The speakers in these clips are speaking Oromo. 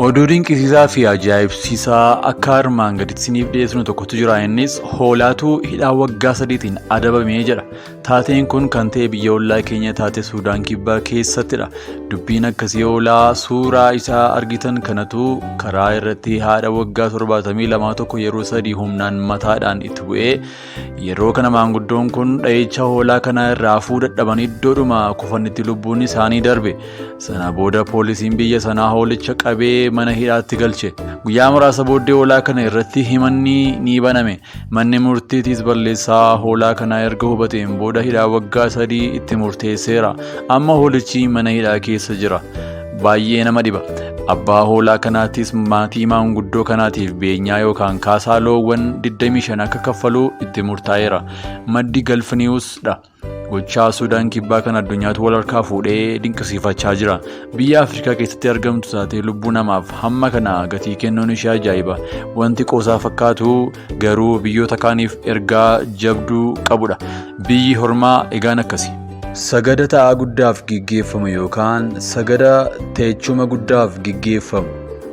Oduu dinqisiisaa fi ajaa'ibsiisaa akka armaan gaditti isiniif dhiyeessinu tokkotu jira. Innis hoolaatu hidhaa waggaa 3tiin adabame jedha. Taateen kun kan ta'e biyya ollaa keenya taate Suudaan Kibbaa keessattidha. Dubbiin akkasii hoolaa suuraa isaa argitan kanatu karaa irratti haadha waggaa 72 tokko yeroo 3 humnaan mataadhaan itti bu'ee yeroo kana maanguddoon kun dha'icha hoolaa kana irraa hafuu dadhaban iddoodhuma kufanitti lubbuun isaanii darbe. Sana booda poolisiin biyya sanaa hoolicha qabee mana hidhaatti galche. Guyyaa muraasa booddee hoolaa kana irratti himanni ni baname. Manni murtiitis balleessaa hoolaa kanaa erga hubateen booda hidhaa waggaa 3 itti murteesseera. Amma hoolichi mana hidhaa keessa jira. Baay'ee nama dhiba. Abbaa hoolaa kanaattis maatii maanguddoo kanaatiif beenyaa yookaan kaasaa loowwan 25 akka kaffalu itti murtaa'eera. Maddi Gulf News dha. Gochaa Suudaan Kibbaa kan addunyaatu wal harkaa fuudhee dinqisiifachaa jira. Biyya Afrikaa keessatti argamtu taatee lubbuu namaaf hamma kana gatii kennuun ishee ajaa'iba. Wanti qoosaa fakkaatu garuu biyyoota kaaniif ergaa jabduu qabudha. Biyyi hormaa egaan akkasi. Sagada ta'aa guddaaf geggeeffamu yookaan sagada teechuma guddaaf geggeeffamu.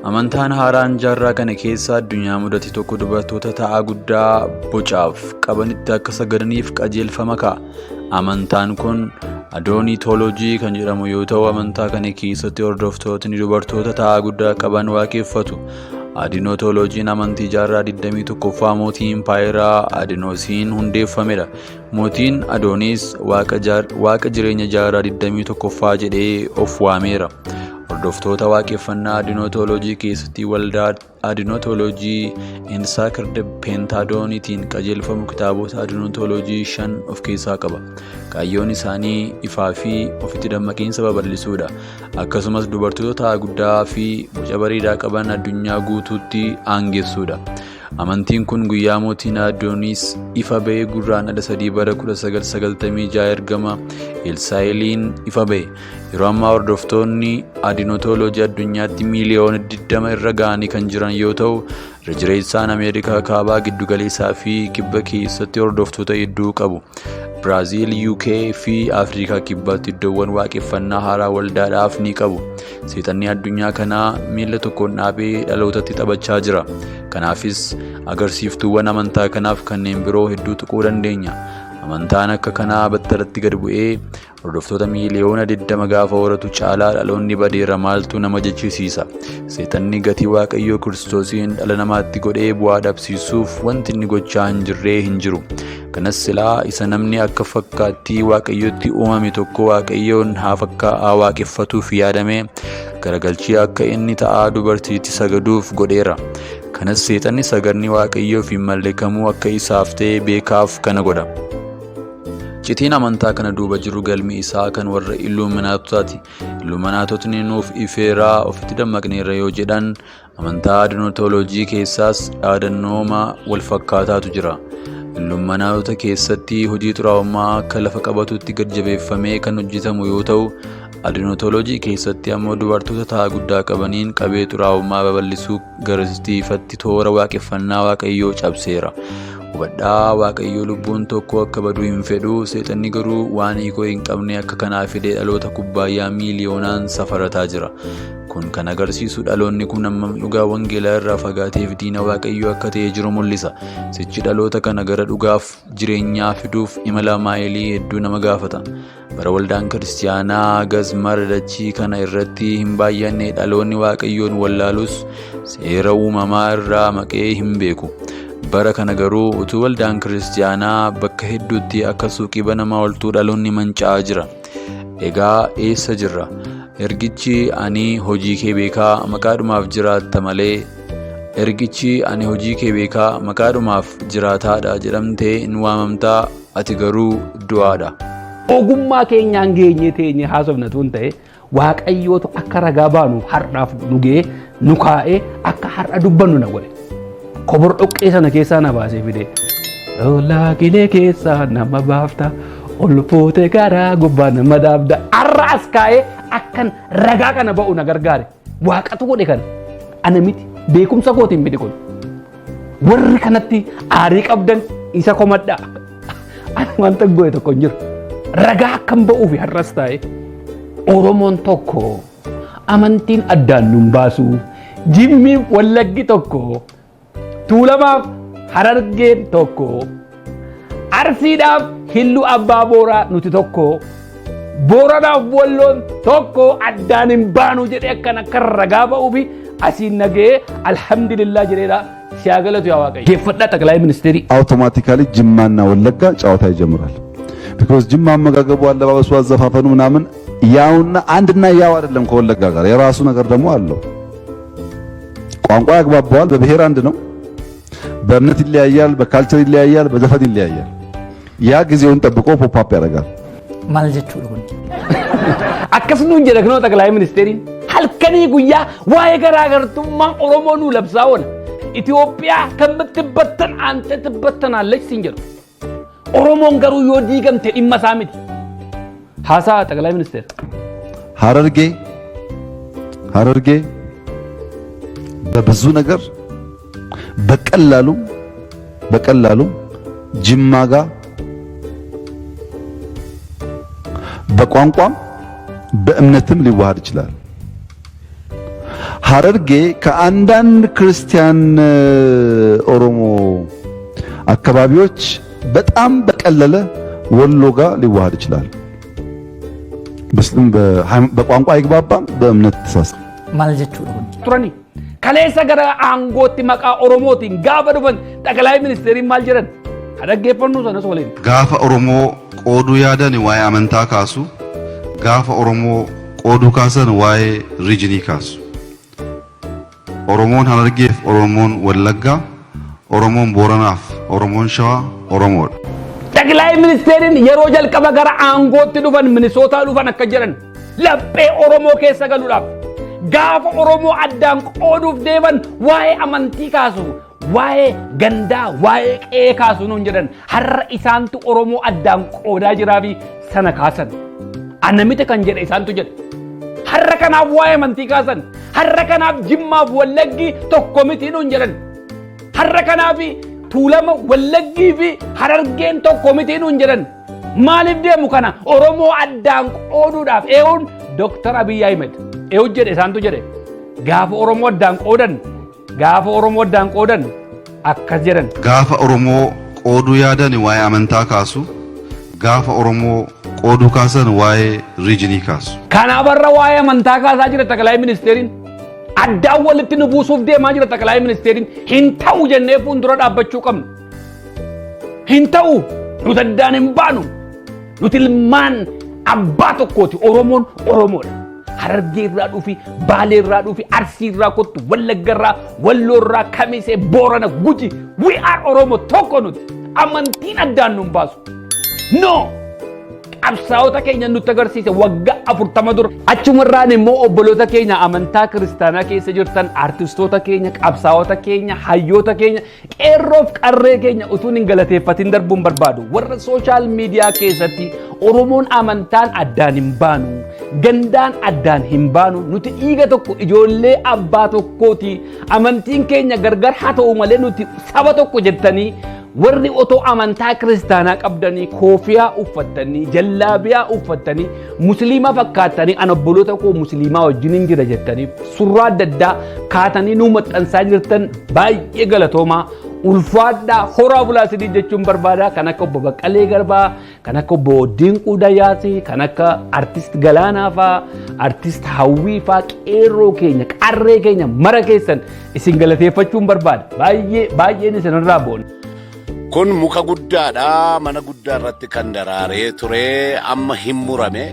Amantaan haaraan jaarraa kana keessa addunyaa mudate tokko dubartoota ta'aa guddaa bocaaf qabanitti akka sagadaniif qajeelfama kaa'a. Amantaan kun Adoonitooloojii kan jedhamu yoo ta'u, amantaa kana keessatti hordoftootni dubartoota ta'aa guddaa qaban waaqeffatu. Adinotooloojiin amantii jaarraa 21ffaa mootii impaayeraa Adinoosiin hundeeffamedha. Mootiin Adoonis waaqa jireenya jaarraa 21ffaa jedhee of waameera. Hordoftoota waaqeffannaa Adinotooloojii keessatti waldaa Adinotooloojii Insaakird Peentadoonitiin qajeelfamu kitaabota Adinotooloojii 5 of keessaa qaba. Kaayyoon isaanii ifaa fi ofitti dammaqiinsa babal'isuudha. Akkasumas dubartoota ta'aa guddaa fi boca bareedaa qaban addunyaa guutuutti aangessuudha. Amantiin kun guyyaa mootiin Adooniis ifa ba'ee Gurraandhala 3 bara 1996 ergama Elsaa'eliin ifa ba'e. Yeroo ammaa hordoftoonni Adinotooloojii addunyaatti miiliyoona 20 irra ga'anii kan jiran yoo ta'u, irra jireessaan Ameerikaa kaabaa giddugaleessaa fi kibba keessatti hordoftoota hedduu qabu. Biraaziil, UK fi Afrikaa Kibbaatti iddoowwan waaqeffannaa haaraa waldaadhaaf ni qabu. Seexanni addunyaa kanaa miila tokkoon dhaabee dhalootatti taphachaa jira. Kanaafis agarsiiftuuwwan amantaa kanaaf kanneen biroo hedduu tuquu dandeenya. Amantaan akka kanaa battalatti gad bu'ee hordoftoota miiliyoona 20 gaafa horatu caalaa dhaloonni badeera maaltu nama jechisiisa. Seexanni gatii Waaqayyoo Kiristoosiin dhala namaatti godhee bu'aa dhabsiisuuf wanti inni gochaa hin jirree hin jiru. Kanas silaa isa namni akka fakkaattii Waaqayyootti uumame tokko Waaqayyoon haa waaqeffatuuf yaadame garagalchii akka inni ta'aa dubartiitti sagaduuf godheera. Kanas seexanni sagadni Waaqayyoof hin malle kamuu akka isaaf ta'e beekaaf kana godha. Citiin amantaa kana duuba jiru galmi isaa kan warra Illuuminaatotaati. Illuuminaatotni nuuf ifeeraa ofitti dammaqneerra yoo jedhan amantaa Adinotooloojii keessaas dhaadannooma wal fakkaataatu jira. Illuuminaatota keessatti hojii xuraa'ummaa akka lafa qabatutti gad jabeeffamee kan hojjetamu yoo ta'u, Adinotooloojii keessatti ammoo dubartoota ta'aa guddaa qabaniin qabee xuraa'ummaa babal'isuu garasiifatti toora waaqeffannaa Waaqayyoo cabseera. Hubadhaa, Waaqayyoo lubbuun tokko akka badu hin fedhu, seexanni garuu waan hiikoo hin qabne akka kanaa fidee dhaloota kubbaayyaa miiliyoonaan safarataa jira. Kun kan agarsiisu dhaloonni kun hammam dhugaa wangeelaa irraa fagaateef diina Waaqayyoo akka ta'ee jiru mul'isa. Sichi dhaloota kana gara dhugaaf jireenyaa fiduuf imala maayilii hedduu nama gaafata. Bara waldaan kiristiyaanaa gazmara dachii kana irratti hin baay'anne dhaloonni Waaqayyoon wallaalus seera uumamaa irraa maqee hin beeku. Bara kana garuu utuu waldaan kiristiyaanaa bakka hedduutti akka suuqii banamaa oltuu dhaloonni manca'aa jira. Egaa eessa jirra? Ergichi ani hojii kee beekaa maqaadhumaaf jiraatta malee ergichi ani hojii kee beekaa maqaadhumaaf jiraataadha jedhamtee in waamamtaa ati garuu du'aadha. Ogummaa keenyaan geenye teenye haasofna tun ta'e Waaqayyootu akka ragaa baanu har'aaf nu ga'ee nu kaa'ee akka har'a dubbannu na godhe. Kobor dhoqqee sana keessaa na baasee fide. Lolaa qilee keessaa nama baafta. Ol fuute garaa gubbaa nama dhaabda. Har'a as kaa'ee akkan ragaa kana ba'u na gargaare. Waaqatu godhe kana. Ana miti. Beekumsa kootiin miti kun. Warri kanatti aarii qabdan isa komadhaa. Ani wanta godhe tokko hin jiru. Ragaa akkan ba'uufi har'as taa'e Oromoon tokko amantiin addaan nun baasu. Jimmiif Wallaggi tokko, Tuulamaaf Harargeen tokko, Arsiidhaaf Hilluu Abbaa Booraa nuti tokko, Booranaaf Walloon tokko, addaan hin baanu jedhee akkan akka ragaa ba'uu fi asiin nagahee alhamdulillah jedheedha. Si haa galatu yaa Waaqayyo. Geeffadhaa xaqilaayi ministeerii. Automatically ጅማና ወለጋ ጨዋታ ይጀምራል። Because ጅማ አመጋገቡ፣ አለባበሱ፣ አዘፋፈኑ ምናምን ያውና አንድና ያው አይደለም ከወለጋ ጋር የራሱ ነገር ደግሞ አለው። ቋንቋ ያግባባዋል። በብሔር አንድ ነው። በእምነት ይለያያል፣ በ culture ይለያያል፣ በዘፈን ይለያያል። ያ ጊዜውን ጠብቆ pop up ያደርጋል። Maal jechuudha kun? Akkas nuun jedha kunoo xaqilaayi ministeeriin. Halkanii guyyaa waa'ee garaagartummaa Oromoo nuu labsaa oola. Itoophiyaa ከምትበተን አንተ ትበተናለች siin jedhu. Oromoon garuu yoo diigamte dhimma isaa miti. Haasaa xaqilaayi ministeera. ሐረርጌ በብዙ ነገር በቀላሉ ጅማ ጋር በቋንቋም በእምነትም ሊዋሃድ ይችላል። ሐረርጌ ከአንዳንድ ክርስቲያን ኦሮሞ አካባቢዎች በጣም በቀለለ ወሎ ጋር ሊዋሃድ ይችላል። በቋንቋ አይግባባም፣ በእምነት ተሳሰ Maal jechuudha kun? Turani. Kaleessa gara aangootti maqaa Oromootiin gaafa dhufan xaqilaayi ministeeriin maal jedhan? Ha dhaggeeffannu sanas waliin. Gaafa Oromoo qooduu yaadan waa'ee amantaa kaasu, gaafa Oromoo qooduu kaasan waa'ee region kaasu. Oromoon Harargeef Oromoon Wallaggaa, Oromoon Booranaaf Oromoon Shawaa Oromoodha. Xaqilaayi ministeeriin yeroo jalqaba gara aangootti dhufan Minisootaa dhufan akka jedhan laphee Oromoo keessa galuudhaaf gaafa Oromoo addaan qooduuf deeman waa'ee amantii kaasu, waa'ee gandaa, waa'ee qe'ee kaasu nuun jedhan. Har'a isaantu Oromoo addaan qoodaa jiraa fi sana kaasan. Ana miti kan jedhe, isaantu jedhe. Har'a kanaaf waa'ee amantii kaasan. Har'a kanaaf Jimmaaf Wallaggi tokko miti nuun jedhan. Har'a kanaaf Tuulama, Wallaggii fi Harargeen tokko miti nuun jedhan. Maaliif deemu kana? Oromoo addaan qooduudhaaf. Eewun Dooktar Abiyyi Ahmed eewun jedhe? Isaantu jedhe. Gaafa Oromoo addaan qoodan, gaafa Oromoo addaan qoodan akkas jedhan. Gaafa Oromoo qooduu yaadan waa'ee amantaa kaasu, gaafa Oromoo qooduu kaasan waa'ee region kaasu. Kanaaf har'a waa'ee amantaa kaasaa jira xaqilaayi ministeeriin. Addaan walitti nu buusuuf deemaa jira xaqilaayi ministeeriin. Hin ta'u jennee fuuldura dhaabbachuu qabna. Hin ta'u, nuti addaan hin baanu. Nuti ilmaan abbaa tokkooti. Oromoon Oromoodha. Harargee irraa dhufi, Baalee irraa dhufi, Arsii irraa kottu, Wallagga irraa, Walloo irraa, Kamisee, Boorana, Guji. We are Oromo, tokko nuti. Amantiin addaan nu hin baasu. No! Qabsaa'ota keenya nutti agarsiise waggaa 40 dura. Achumarraan immoo obboloota keenya amantaa kiristaanaa keessa jirtan, artistoota keenya, qabsaa'ota keenya, hayyoota keenya, qeerroof qarree keenya utuun hin galateeffatin darbuun barbaadu. Warra social media keessatti Oromoon amantaan addaan hin baanu, gandaan addaan hin baanu, nuti dhiiga tokko, ijoollee abbaa tokkooti, amantiin keenya gargar haa ta'u malee nuti saba tokko jettanii warri otoo amantaa kiristaanaa qabdanii koofiyaa uffattanii, jallaabiyaa uffattanii, musliima fakkaattanii, an obboloota koo musliimaa wajjin hin jira jettanii surraa adda addaa kaatanii nuu maxxansaa jirtan, baay'ee galatoomaa, ulfaadhaa, horaa bulaa sidii jechuun barbaada. Kan akka obbo Baqqalee Garbaa, kan akka obbo Dinquu Dayyaasii, kan akka artist Galaanaa faa, artist Hawwii faa, qeerroo keenya, qarree keenya mara keessan isin galateeffachuun barbaada. Baay'ee baay'een isinirraa boona. Kun muka guddaadha. Mana guddaa irratti kan daraaree ture amma hin murame,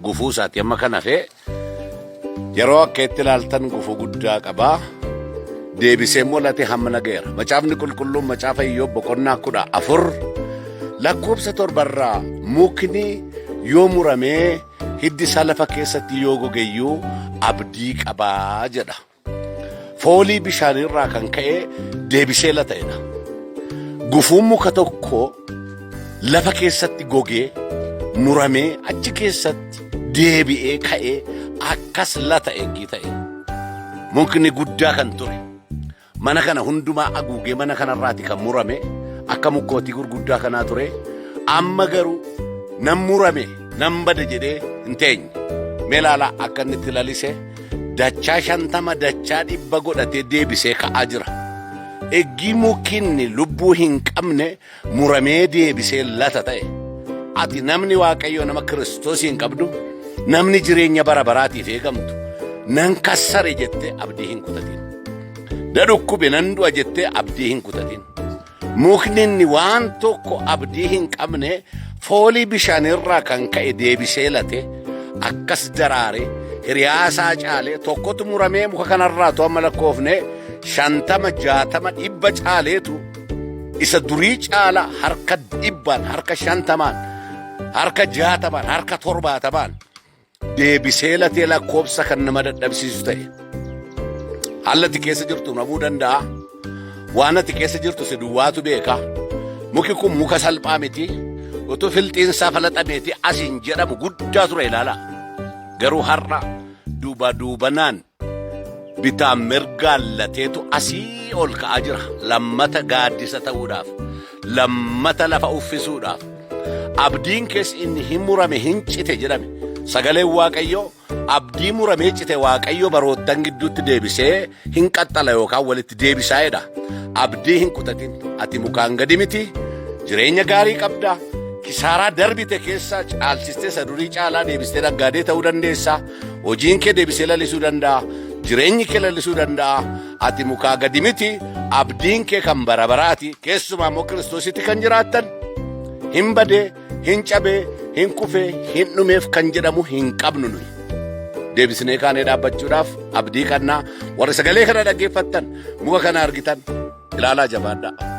gufuu isaati amma kan hafe. Yeroo akka itti ilaaltan gufuu guddaa qaba. Deebisee immoo latee hamma naga'eera. Macaafni qulqulluun macaafa Iyyoob boqonnaa 14 lakkoofsa 7rraa mukni yoo muramee hiddi isaa lafa keessatti yoo gogeyyuu abdii qabaa jedha. Foolii bishaanirraa kan ka'e deebisee lata'edha. Gufuun muka tokko lafa keessatti gogee muramee achi keessatti deebi'ee ka'ee akkas lata'e ta'e. Mukni guddaa kan ture mana kana hundumaa haguugee mana kanarraati kan murame akka mukkootii gurguddaa kanaa ture. Amma garuu nan murame, nan bada jedhee hin teenye. Mee ilaalaa akka inni itti lalise. Dachaa 50 dachaa 100 godhatee deebisee ka'aa jira. Eggii mukinni lubbuu hin qabne muramee deebisee lata ta'e. Ati namni Waaqayyoo nama Kiristoosiin qabdu, namni jireenya bara baraatiif eegamtu, nan kassare jettee abdii hin kutatin. Na dhukkube nan du'a jettee abdii hin kutatin. Mukni inni waan tokko abdii hin qabne foolii bishaanirraa kan ka'e deebisee late akkas daraare hiriyaasaa caalee tokkotu muramee muka kanarraa amma lakkoofne 50 60 100 caaleetu isa durii caala harka 100n harka 50n harka 60n harka 70n deebisee latee lakkoobsa kan nama dadhabsiisu ta'e. Haalli ati keessa jirtu nabuu danda'a. Waan ati keessa jirtu si duwwaatu beeka. Muki kun muka salphaa miti. Utuu filxiinsaa falaxameeti asiin jedhamu guddaa ture ilaala. Garuu har'a duuba duubanaan bitaan mirgaan lateetu asii ol ka'aa jira. Lammata gaaddisa ta'uudhaaf, lammata lafa uffisuudhaaf. Abdiin keessa inni hin murame hin cite jedhame. Sagaleen Waaqayyoo abdii muramee cite Waaqayyo baroottan gidduutti deebisee hin qaxxala yookaan walitti deebisaa jedha. Abdii hin kutatin. Ati mukaan gadi miti. Jireenya gaarii qabda. Kisaaraa darbite keessaa caalchistee isa durii caalaa deebistee naggaadee ta'uu dandeessa. Hojiin kee deebisee lalisuu danda'a. Jireenyi kee lalisuu danda'a. Ati mukaa gadi miti. Abdiin kee kan bara baraati. Keessumaa immoo Kiristoositti kan jiraattan. Hin badee, hin cabee, hin kufee, hin dhumeef kan jedhamu hin qabnu nuyi. Deebisnee kaanee dhaabbachuudhaaf abdii qabnaa. Warri sagalee kana dhaggeeffattan, muka kana argitan, ilaalaa jabaadhaa.